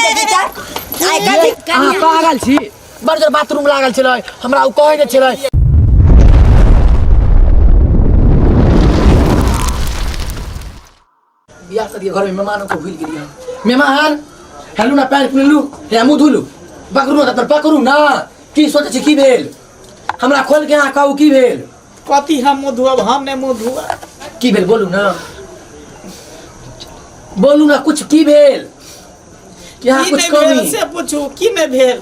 बेटी त आइ कथी अहाँ पागल छी बड़ जोर बाथरूम लागल छलै हमरा ओ कहै नहि छलै। बियाह शादी घर में मेहमानों को भूल गेलियै हम। मेहमान हेलू ना, पैर पुलू या मुँह धुलू, पकड़ू ना तऽ पकड़ू ना। की सोचै छी, की भेल? हमरा खोल के अहाँ कहू की भेल। कथी हम मुँह धोअब? हम नहि मुँह धोअब। की भेल बोलू ना, बोलू ना कुछ, की भेल? कि अहाँ की कुछ नहि भेल कमी से पूछू, की नहि भेल?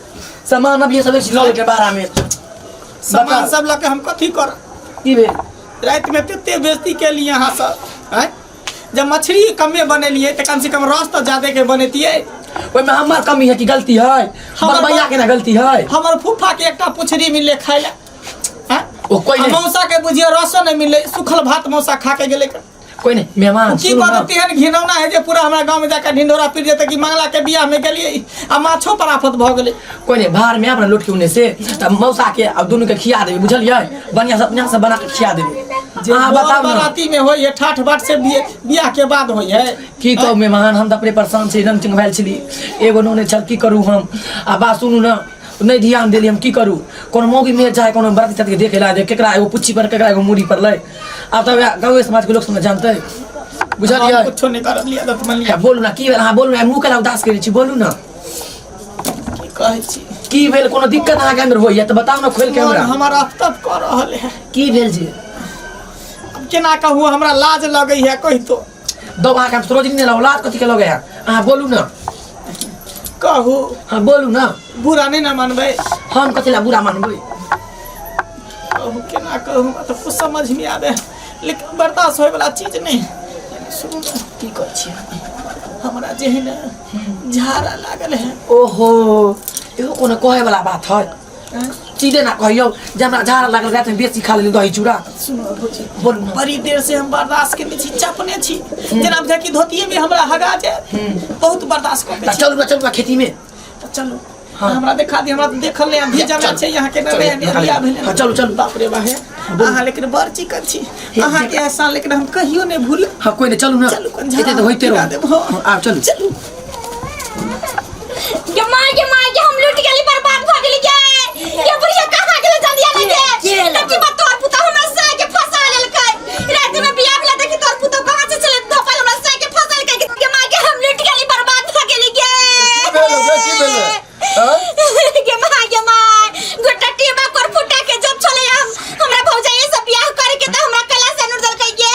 सामान अब ये सब लऽ लेके बाहर में सामान बताउ। सब लऽ के हम कथी करब? की भेल? राति में तते बेइज्जती केलियै अहाँ सब आँय। जब मछली कमे बनेलियै तऽ कम से कम रस तऽ ज्यादे के बनेतियै। ओहिमे हमर कमी है कि गलती है? हमर हमर भैया के ना गलती है। हमर फूफा के एकटा पुछरी मिलले खाय लए आँय? ओ कोई आ नहीं। मौसा के बुझियो रसो नहीं मिलले, सुखल भात मौसा खा के गेलै। कोई नहीं मेहमान, की सुनू ना। कहत तेहन घिनौना है जे पूरा हमरा गांव में जाकर ढिंढोरा पीट जेतै कि मंगला के बियाह में गेलियै आ माछो पर आफत भऽ गेलै। कोई नहीं, बाहर में अपना लौट के उने से तब मौसा के अब दोनों के खिया देबे, बुझलियै? बढ़िया से अपना से बना के खिया देबे। जे अहाँ बर बताउ ना। बराती में होय है ठाठ बाट से बियाह के बाद होय है। की कहू मेहमान, हम तऽ अपने परेशान छी, रंग चिंग भेल छली, एगो नोने छल, की करू हम? आ बात सुनू ना, नहीं ध्यान देली हम, की करू? कोनो मौगी मेर चाहे कोनो बराती के देखे ला दे, केकरा एगो पुच्छी पर केकरा एगो मूड़ी पर लै। आब तऽ वएह गाँवे समाज के लोक सब ने जानतै, बुझलियै? हम कुछो नहीं करब, लिया दत मन लिया। हे, बोलू ना की भेल? अहाँ बोलू ना, मुँह केला उदास करै छी, बोलू ना। की कहै छी? की भेल? कोनो दिक्कत अहाँके अंदर होइया तऽ बताउ ना खोलि के मन हमरा। हमर अफतफ कऽ रहल है। की भेल जी? अब केना कहू, हमरा लाज लगै है कहितो। दौ अहाँके हम सरोजनी नहि लाउ, लाज कथी के लगै है? अहाँ बोलू ना। कहू? हाँ बोलू ना। बुरा नहीं ना मानबै? हम कथी ला बुरा मानबै? कहू केना कहू, हमरा तऽ कुछ समझ नहीं आबे, लेकिन बर्दाश्त होय वाला चीज नहीं। सुनू ना। की कहै छियै? हमरा जे है ना झाड़ा लागल है। ओहो, इहो कोनो कहै वाला बात है? सीधे ना कहियौ जे हमरा झाड़ा लागल, राति में बेसी खा लेली दही चूड़ा। सुनो भौजी। बोलू ना। बड़ी देर से हम बर्दाश्त केने छी, चपने छी, जेना बुझाय कि धोतिये में हमरा हगा जाए, बहुत बर्दाश्त कऽ के तऽ छी। चलू ना, चलू ना खेती में। तऽ चलू। हाँ। हमरा देखा दी, हमरा तऽ देखल नहि, अभी जमा चलू। छै यहाँ के चलू, नया देखा बियाह लिअ। भेलै। हाँ, चलू, चलू। बाप रे बाहे, अहाँ लेकिन बड़ चिकन छी, अहाँ के एहसान लेकिन हम कहियो नहि भूल। हाँ कोई नहीं, चलू ना। चलू, कोन एते तऽ होइते झाड़ा रहू। देब, हाँ। हाँ, आब चलू। चलू। गे माय, गे माय गे, हम लूट गेली, बर्बाद भ गेली गे। गे बुढ़िया कहाँ गेलै? जल्दी आने गे। के भेलै? की बात, तोर पुतौ हमरा साय के फंसा लेलकै। राति में बियाह भेलै, देखी तोर पुतौ कहाँ से चले धपल, हमरा साय के फंसा लेलकै। गे माय गे, हम लूट गेली, बर्बाद भ गेली गे। की भेलै गे, की भेलै? आँय? गे माय, गे माय, गोटा टीबा कर फुटा के जब छलै हम हमरा भौजाई से बियाह करे के, त हमरा कला से नुर देलकै गे।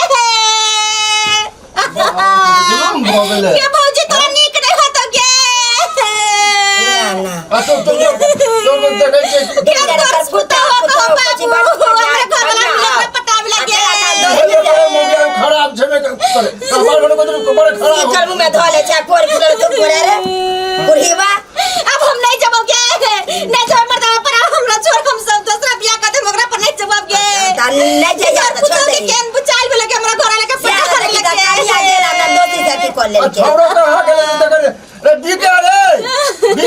जुलुम भऽ गेलै। गे भौजी, तोरा नीक नहि होतौ गे। ना। आ तो तो तो देखै छियै कि गे तोर पुतौ हो कहो बाबू, हमरा घरवाला मिलत न पटावे लगे। बड़े बड़े मोबाइल खराब छेबे करे, हमर घर को बड़े खराब। शीतल मुँह में धऽ ले छै, कोर फुटल तो कोरे रे बुढ़ीबा। अब हम नहीं जब गे, नहीं जब मर्दावा पर, हमरा छोड़, हम सब दूसरा बियाह कर देम, ओकरा पर नहीं जब गे। तऽ नहि जाइए तोर तऽ छोड़ पुतौ के दही। केन बुचाइल भेलै के हमरा घरवाला के से पटा देखी तऽ लगे। कनिया गेल आ तऽ दोसरी से अथी कऽ आ लेलकै। छौड़ा कहाँ गेलै? देखै रे बीके रे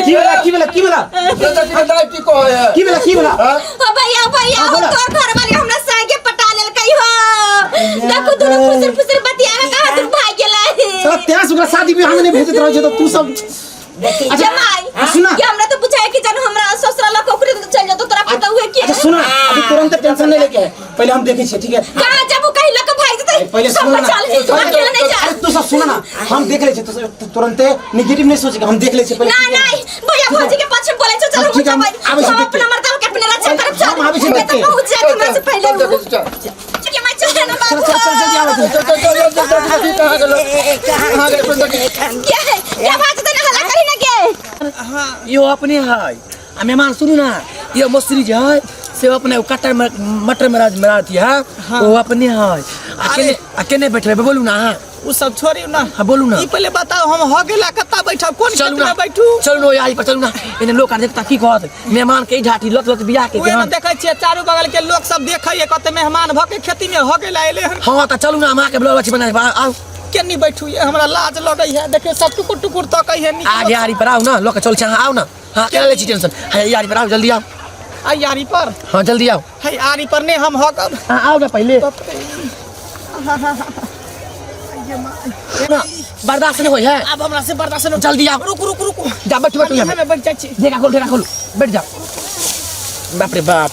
की भेला, की भेला, की भेला? रे देखी रे दाइ की कहै है। की भेला, की भेला? आँय? ओ भैया, भैया, हाँ, हो बोला। तोर घर वाली हमरा संगे पटा लेलकै हो। देखो दुनू फुसर फुसर बतियावे, कहाँ दूर भाग गेलै। साला तें से ओकरा शादी विवाह में नहीं भेजत रहै छै तऽ तू सब देखी। अच्छा, जमाई, सुना। ये हमरा तो बुझाए कि जन हमरा ससुराल ओकरे तो चल जातो, तोरा पता हुए कि अच्छा सुना, अभी तुरंत टेंशन नहीं लेके है, पहले हम देखे छियै, ठीक है? कहाँ जब कहीं लक भाग जतै। पहले सब सुनो ना। बचा ले, तू अकेला नहीं जा। अरे तू सब सुना ना, हम देख ले छियै, तू सब तुरंते नेगेटिव नहीं सोचे, हम देख ले छियै पहले। ना ठीक है? नहीं भैया, भौजी के पाछे बोले छो, चल। हाँ, ठीक है, हम आबै छी हम देखके। अपना मर्दा के अपने रक्षा करब, चल। हम आबै छी मैं देखके। तो पहुंच जाए हमरा से पहले चल, उ। चल, चल। के मैं चल ना चल बाबू। चल चल जल्दी आबै छी। चल, चल, चल, चल, चल, चल, कहाँ गेलै? कहाँ गेलै? देखी। के है के भाग जतै ना, हल्ला करी ना के। यो अपने है आ मेहमान, सुनू ना, यो मसूरी जे है से अपने ओ कटर में मटर में राज में रहती है। वो अपने है आ केने आ केने बैठे, बोलू ना अहाँ। उ सब छोड़ियौ ना। हाँ बोलू ना। ई पहिले बताउ, हम हो गेला कत्ता बैठब, कोन चलू खेत ना में बैठू? चलू ना यारी पर, चलू ना। एने लोग आर देखता की कहत, मेहमान के ई झाटी लत लत बियाह के उहे ने ध्यान। देखै छियै चारू बगल के लोक सब देखैए, कते मेहमान भऽ के खेती में हो गेला एले हन। हाँ तऽ चलू ना, हम अहाँके बोलबै छी बना, आउ। केनी बैठू ये? हमरा लाज लगै है, देखियौ सब टुकुर टुकुर तकै है नीक। आगे आरी पर आउ ना, लऽ के चल छी अहाँ, आउ ना। हाँ केना लै छी टेंशन? हाँ यारी पर आउ, जल्दी आउ। आ यारी पर? हाँ जल्दी आउ। है आरी पर ने हम हकब। हाँ आउ ना पहिले। बाप रे। ना बर्दाश्त नहीं होय है। आब हमरा से बर्दाश्त नहीं। जल्दी आओ। रुकू रुकू रुकू। जा बैठ बैठ। हमें बैठ जाइ छी। ढेका खोल, ढेका खोल, बैठ जा। बाप रे बाप,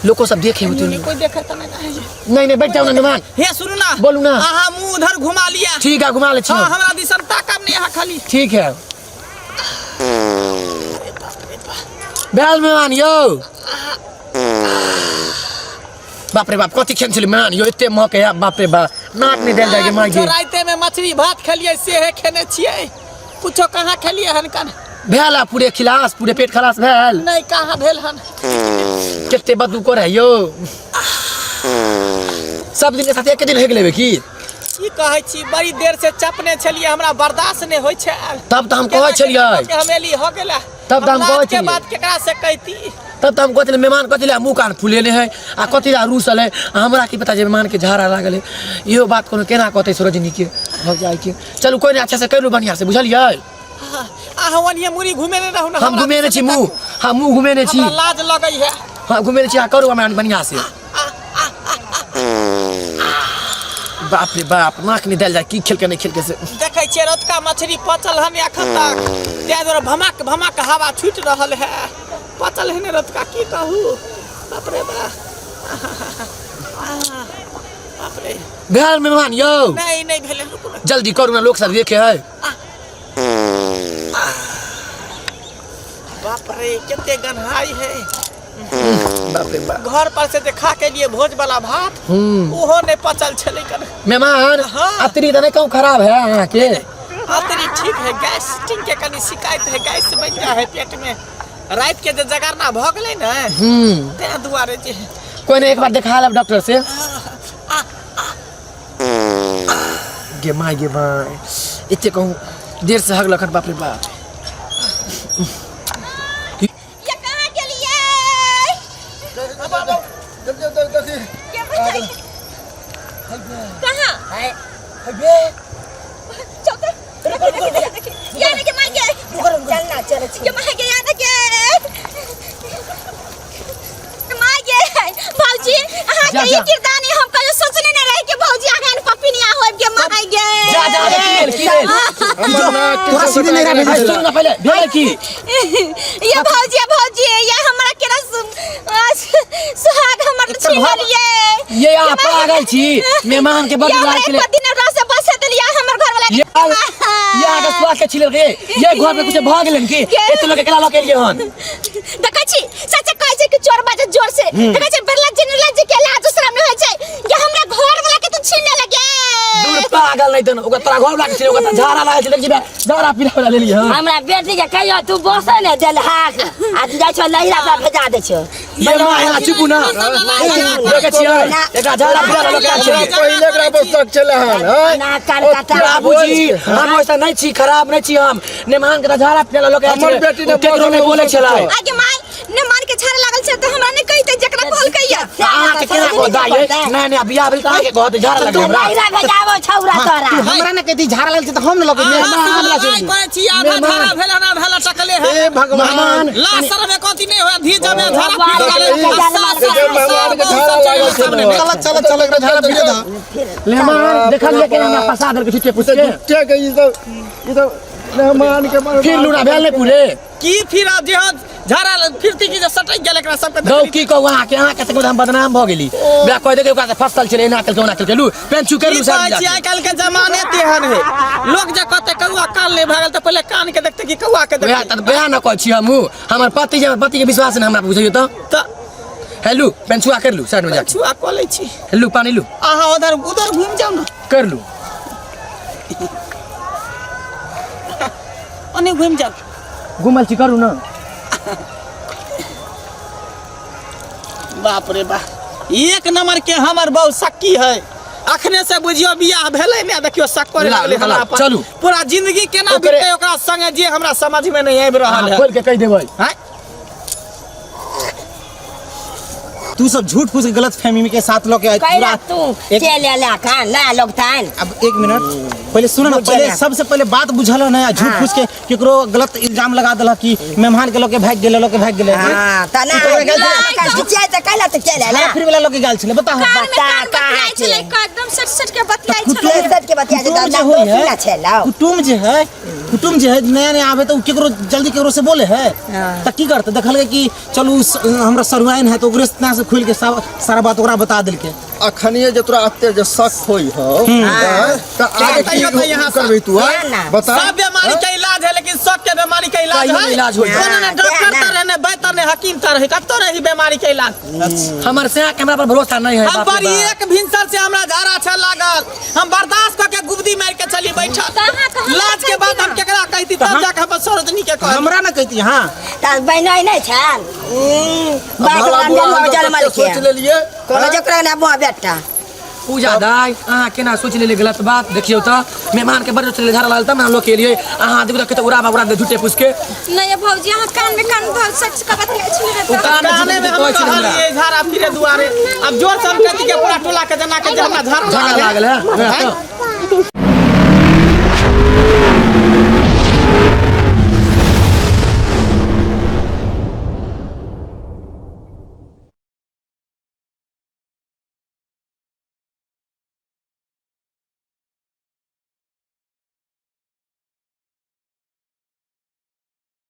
लोको सब देखे होते। नहीं, कोई देखे त नहीं ना है। नहीं नहीं, बैठ जाओ ना मेहमान। हे सुनू ना। बोलू ना। अहाँ मुंह उधर घुमा लिया। ठीक है, घुमा ले छी। हाँ, हमरा दिसन ताकब नहीं अहाँ खाली। ठीक है। भेल मेहमान यौ। बाप रे बाप, कथी खेन छली मेहमान यौ, एते महक है। बाप रे बाप, नाक नहीं देल जाए माय। जो राइते में मछली भात खेलिए से है खेने छियै, कुछो कहाँ खेलिए हन कन। भेल आ पूरे खिलास, पूरे पेट खलास भेल? नहीं, कहाँ भेल हन। कते बदबू करे यौ। सब दिन के साथ एक दिन हेक लेबे की? की कहै छी, बड़ी देर से चपने छलिए, हमरा बर्दाश्त नहीं होइ छै। तब तऽ हम कहै छलियै। के हम एली हो गेला। तब तऽ हम हम कहै लाज के छलियै। बात केकरा से कहती? तब तऽ हम कहै छलियै, मेहमान कथी लए मुँह कान फुलेने है आ कथी लए रूसल है? आ हमरा की पता जे मेहमान के झाड़ा लागल है। इहो बात कोनो केना कहतै सरोजनी के भौजाई के? चलू कोइ नहि, अच्छा से करू, बढ़िआँ से, बुझलियै? अहाँ ओनिये मुड़ी घुमेने रहू ना। हम हमरा घुमेने छी दिसन मुँह, हम मुँह घुमेने छी। हमरा लाज लगै है। हाँ, घुमेने छी। अहाँ करू हमरा बढ़िआँ से। बाप रे बाप, नाक नहि देल जाय, की खेलके नहि खेलके से। देखै छियै रतका मछली पचल हन एखन तक, ताहि दुआरे भमक भमक हवा छूटि रहल है। पचल है ने रतका, की कहू, बाप रे बाप, बाप रे। भेल मेहमान यौ? नहीं नहीं भेलै, रुकू ना। जल्दी करू ना, लोक सब देखे है। बाप रे, कते गन्हाई है। बाप रे बाप। घर पर से देखा के लिए भोज वाला भात ओहो नहीं पचल छलै कन। मेहमान। हाँ। अतरी तऽ नहि कहूँ खराब है अहाँके? अतरी ठीक है, गैस्ट्रिक के कनी शिकायत है, गैस बन जा है पेट में। रात के जे जगरना भ गेलै ने, तें दुआरे जे। कोई नहीं, एक बार देखा लेब डॉक्टर से। गे my, गे my, एते कहूँ देर से हगलक हन, बाप रे बाप। ये कहाँ गेलियै? के बचाइ? कहाँ? चल तो, रखी, रखी, रखी, रखी। या ना के माय गे। चल ना, चल छी। के माय गे, या ना के। माय गे, भौजी, अहाँ जा, के ई जा। किरदानी हम कहियो सोचने नहि रही कि भौजी अहाँ एहन पपिनिया होइब। के माय गे। जा जा, की भेल, की भेल? तोरा सीधे नहीं रहा। अरे सुन ना पहिले, भेल की? ये भौजी, भौजी, ये हमरा केना सुहाग हमर छीन लेलियै। ये अहाँ पागल छी? मेहमान के बड ये हमरा लाज छलै। एक दिन रह से बसे देलियै हमर घर वाला के। ये ये अहाँके सुहाग के छिलल गे? ये घर में कुछ भऽ गेलन की? एते लोग एकला लऽ के एलियै हन। देखै छी, चाचा कहै छै कि चोर बाजे जोर से। देखै छी, बेलज्ज निर्लज्ज के लाज शरम नहि होइ छै। ये हमरा घर वाला के तू छीन लेलक। दूर पागल, नहीं तन ओकरा तोरा घर वाला के छिले, ओकरा तऽ झाड़ा लागल छै, देखी बे, झाड़ा पीला वाला लेलियै हन। हमरा बेटी के कहियो तू बसे ने देलहाक आ तू जाइ छौ नैहरा पर भेजा दै छौ। ये माँ, यहाँ चुपू ना। देखै छियै, एकरा झाड़ा पीला वाला लऽ के आयल छियै। पहिले एकरा पर शक छलै हन, हैं? ना कान काटा। बाबूजी, हम वैसा नहीं छी, खराब नहीं छी हम। नेमान के तऽ झाड़ा पीला वाला लऽ के आयल हमर छियै। बेटी ने ओ केकरो नहि बोलै छलै। आगे माय, ने मान के झाड़ लागल छै तऽ हमरा नहि कहिते जकरा कहलकै या। अहाँके केना कहत दाइ यै? नहि नहि, बियाह भेल तऽ अहाँके कहत झाड़ा तू लगलै हमरा? नैहरा भेजाबो छौरा तोरा। तू हमरा ने कहती झाड़ा लागल छै तऽ हम ने लगै अहाँ लड़ाई करै छी, आधा झाड़ा भेल हन, आधा लटकले है। हे भगवान। मेहमान। लाशर में कथी नहीं होया, धी जमे झाड़ा पी भगवान गेलै। के सास, मेहमान के झाड़ा लागल छै। सामने में। चल चल चल, एकरा झाड़ा पीले दा। मेहमान, देखलियै केना हमरा फंसा देलकै छुट्टे पुछ के? झूठे के ई सब, ई सब मेहमान के फिर लूना भेल नहि पूरे? की फिर आब जे हँ झाड़ा फिरती की जे सटक गेल एकरा सबके। गौ की कहू अहाँके, अहाँके से हम बदनाम भऽ गेली। बे कहि देलकै ओकरा से फसल छलै, एना केलकै, ओना केलकै। लू पेंचू कर की लू सब। कहै छी, आइ काल्हि के जमाने तेहन है, लोग जे कहते कौआ कान ले भऽ गेल तऽ पहिले कान के देखते कि कौआ के वएह देखते? तऽ वएह ने कहै छी हमहूँ, हमर पति जे, हमर पति के विश्वास नहि हमरा, बुझियौ तऽ। तऽ हेलू पेंचुआ कर लू साइड में जाके। छुआ कऽ लै छी। हेलू पानी लू। अहाँ उधर उधर घुमि जाउ ने। कर लू। ओने घुमि जाउ। घुमल छी, करू ना। बाप रे बाप, एक नंबर के हमर बहु सक्की है। अखने से बुझियो बियाह भेलै ने, देखियो शक करे ला, लगलै ला, हमरा पर। चलू। पूरा जिंदगी केना ओकरे- बीतै ओकरा संगे जे हमरा समझ में नहीं आबि रहल अहाँ है। खोलि के कहि देबै। आँय? तू सब झूठ फूस के गलत फहमी के साथ लऽ के आए कैला पूरा तू एक- चल एला खान ना लोग तान। अब एक मिनट। पहिले सुन ना बुझे पहिले ना। सबसे पहिले बात बुझल ना आ झूठ हाँ। फूस के केकरो गलत इल्जाम लगा देलक कि मेहमान के लके भाग गेलै लके भाग गेलै हाँ त ना तू तो गेल छलै। खिचियाइ त कैला त चलि झाड़ा आयल फिर वाला लके गेल छलै बता कान में बता कान कहाँ बतियाइ छै? छलै एकदम सट सट के बतियाइ कुटुम- छलै सट के बतियाइ छै, कुटुम तऽ जे होइ दोषी है ना छै लाउ। कुटुम जे है कुटुम जे है नया नया आबे तऽ उ केकरो जल्दी केकरो से बोले है हाँ। तऽ की करते देखलकै कि चलू हमरा सरुआइन है तऽ ओकरे से खुलि के सब सारा बात ओकरा बता देलकै अखनिए जे तोरा एते जे शक होई हौ आँय, तऽ आगे की तैयो तऽ यहाँ करबै तू आँय? ना, ना। बता सब बीमारी के इलाज है लेकिन शक के बीमारी के इलाज कहियो है इलाज होइ। कोनो ने हाँ, डॉक्टर ना। तर है ने वैद्य ने हकीम तर है कतौ रही बीमारी के इलाज हमर से हमरा पर भरोसा नहीं है हम बाप रे पर बाप। एक भिनसर से हमरा झाड़ा छे लागल हम बर्दाश्त करके गुबदी मार के चली बैठल कहाँ कहाँ लाज के बात हम केकरा कहती तब जाके हम सरोजनी के कहती हमरा ना कहती हाँ त बहिनै नहि छल बात भला बुरा हम जनमल तऽ के सोच लेलिए कोनो जकरा ने बुआ बेटा पूजा दाई अहाँ केना सोच लेलियै गलत बात देखियौ तऽ मेहमान के बड़ सोच झाड़ा लागल तब ने हम लोग के लिए अहाँ देखू तऽ उड़ा उड़ा दे झूठे फूस के नहीं ये भौजी अहाँ कान में कान धर सच के बतियाइ छलै ओ कान में काने में हम कहै छलै हमरा। कहलिए झाड़ा फिरे दुआरे अब जोर से हम कहती के पूरा टोला के जना के जे हमरा झाड़ा झाड़ा लागल है लागल है